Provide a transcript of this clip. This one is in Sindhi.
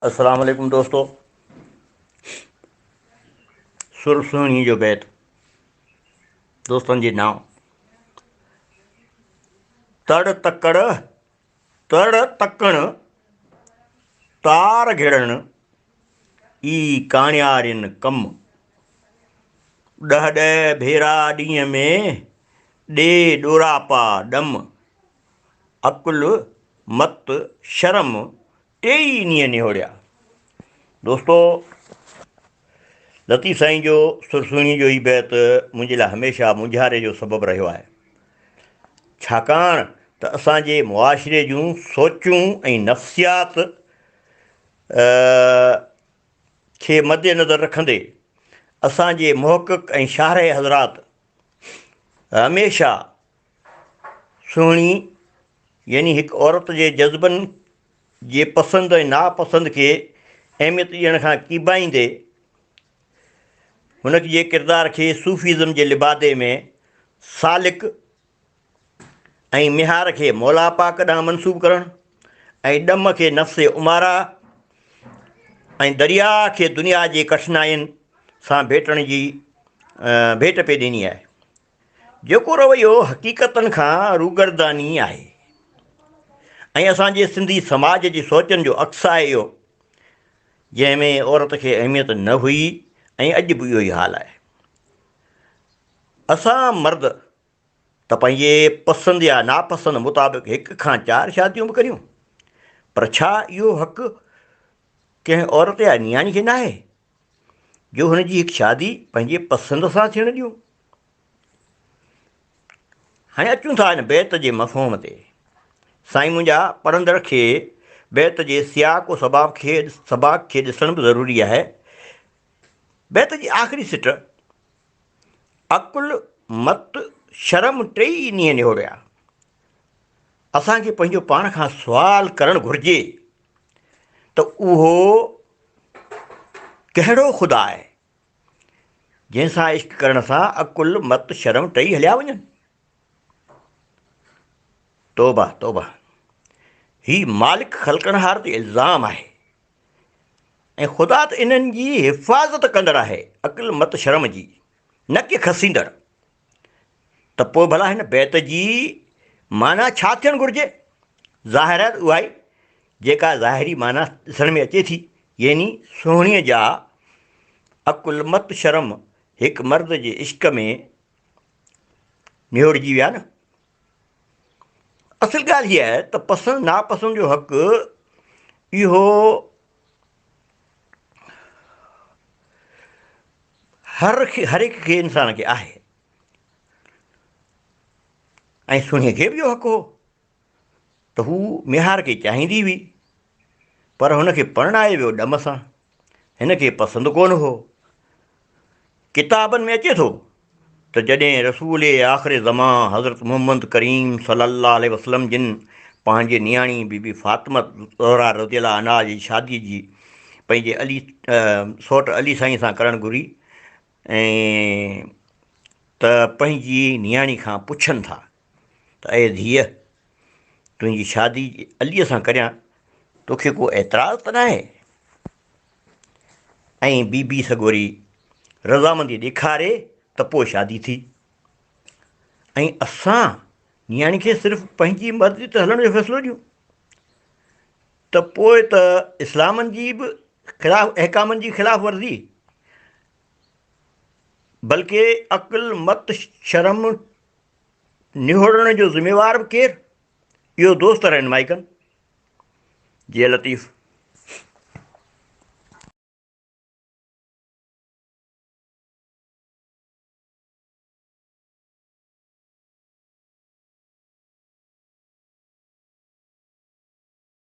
السلام عليڪم دوستو سر سهڻي جو بيت دوستن جي نانء تڙ تڪڙ تڙ تڪڻ تار گهڙڻ اي ڪاڻيارين ڪم ڏهه ڏهه ڀيرا ڏينهن ۾ ڏي ڏوراپا ڏم عقل مت شرم ٽيئي نينهن نهوڙيا. دوستو لطيف سائين جو سر سهڻي جو هي بيت منهنجي لاء هميشه مونجهاري جو سبب رهيو آهي. ڇاڪاڻ ته اسان جي معاشري جون سوچون ۽ نفسيات کي مد نظر رکندي اسان جي محقق ۽ شارح حضرات هميشه سهڻي يعني هڪ عورت جي جذبن جي پسند ۽ ناپسند کي اهميت ڏيڻ کان ڪيٻائيندي هن جي ڪردار کي صوفيزم جي لبادي ۾ سالڪ ۽ ميهار کي مولا پاڪ ڏانهن منسوب ڪرڻ ۽ ڏم کي نفس اماره ۽ درياء کي دنيا جي ڪٺنائين سان ڀيٽڻ جي ڀيٽ پئي ڏني آهي. جيڪو رويو حقيقتن کان روگرداني آهي ۽ اسان جي سنڌي سماج جي سوچن جو عڪس آهي اهو جنهن ۾ عورت کي اهميت نه هئي ۽ اڄ به اهو ئي حال آهي. اسان مرد ته پنهنجي پسند يا ناپسند مطابق هڪ کان چار شاديون به ڪريون پر ڇا اهو حق ڪنهن عورت يا نياڻي کي ناهي؟ جو هن جي هڪ شادي پنهنجي پسند سان ٿيڻ ڏيون. هاڻي اچون ٿا هن بيت جي مفهوم تي. سائين منهنجا پڙهندڙ کي بيت جي سياق و سباق کي سباق کي ڏسڻ به ضروري آهي. بيت جي آخري سٽ عقل، مت، شرم ٽيئي نينهن نهوڙيا. اسان کي پنهنجو پاڻ کان سوال ڪرڻ گهرجي ته اهو ڪهڙو خدا آهي، جنهن سان عشق ڪرڻ سان عقل، مت، شرم ٽئي هليا وڃن؟ توبه توبه! هي مالڪ خلقڻهار تي الزام آهي ۽ خدا ته انهن جي حفاظت ڪندڙ آهي، عقل، مت، شرم جي، نه ڪي کسيندڙ. ته پوء ڀلا هن بيت جي معنيٰ ڇا ٿيڻ گهرجي؟ ظاهر آهي ته اها ئي جيڪا ظاهري معنيٰ ڏسڻ ۾ اچي ٿي، يعني سهڻيء جا عقل مت شرم هڪ مرد جي عشق ۾ نهوڙجي ويا نه. اصل ڳالهه هيء آهي ته پسند ناپسند جو حق اهو هر هر هڪ کي انسان کي آهي ۽ سهڻيء کي به اهو حق هو ته هو ميهار کي چاهيندي هئي پر هن کي پرڻائي ويو ڏم سان هن کي پسند ڪونه هو. ڪتابن ۾ اچي ٿو ته جڏهن رسول آخر زمان حضرت محمد ڪريم صلي الله عليه وسلم جن پنهنجي نياڻي بي بي فاطمه زهرا رضي الله عنها جي شادي جي پنهنجي علي سوٽ علي سائين سان ڪرڻ گهري ۽ ته پنهنجي نياڻي کان پڇن ٿا ته اي ڌيء تنهنجي شادي عليء سان ڪريان توکي ڪو اعتراض ته ناهي؟ ۽ بي بي سڳوري رضامندي ڏيکاري ته پوء شادي ٿي ۽ اسان نياڻي کي صرف پنهنجي مرضي تي هلڻ جو فيصلو ڏيون ته پوء ته اسلامن جي به خلاف احڪامن جي خلاف ورزي بلڪه عقل مت شرم نهوڙڻ جو ذميوار به ڪير؟ اهو دوست رهنمائي ڪن. جي لطيف.